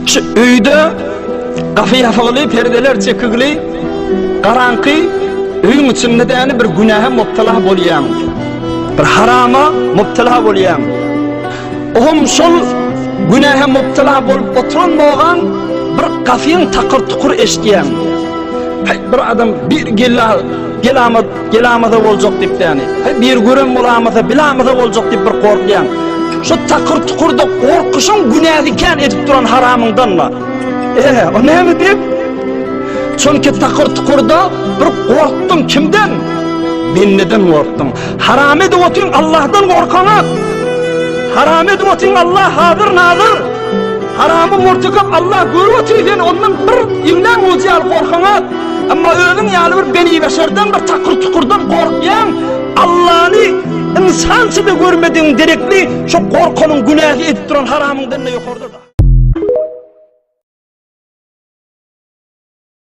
Şu öýde gapy ýapygly, perdeler çekigli, garaňky öýüň içinde däni bir günähe mubtala bolýaň. Bir harama mubtala bolýaň. Ohm şol günähe mubtala bolup oturan bogan bir gapyň takyr-tukur eşidýäň. Haý bir adam bir gella gelama gelamasa boljak diýip däni. Haý bir gören bolamasa bilamasa boljak diýip bir gorkýaň. Şu takyr tukurda gorkuşyň günäsi kän edip duran haramyňdanma. Ee, o näme diýip? Çünki takyr tukurda bir gorkduň kimden? Bendeden gorkduň. Haram edip otyň Allahdan gorkaňak. Haram edip otyň Allah hazır nazyr. Haramy murtekap Allah görüp otyr seni ondan bir iňläň ujy ýaly gorkaňak. Emma özüň ýaly bir beni beşerden bir takyr tukurdan gorkýaň. Allany ynsança-da görmedigiň derekli şo gorkanyň günäsi edip duran haramyňdan-da ýokarda-da.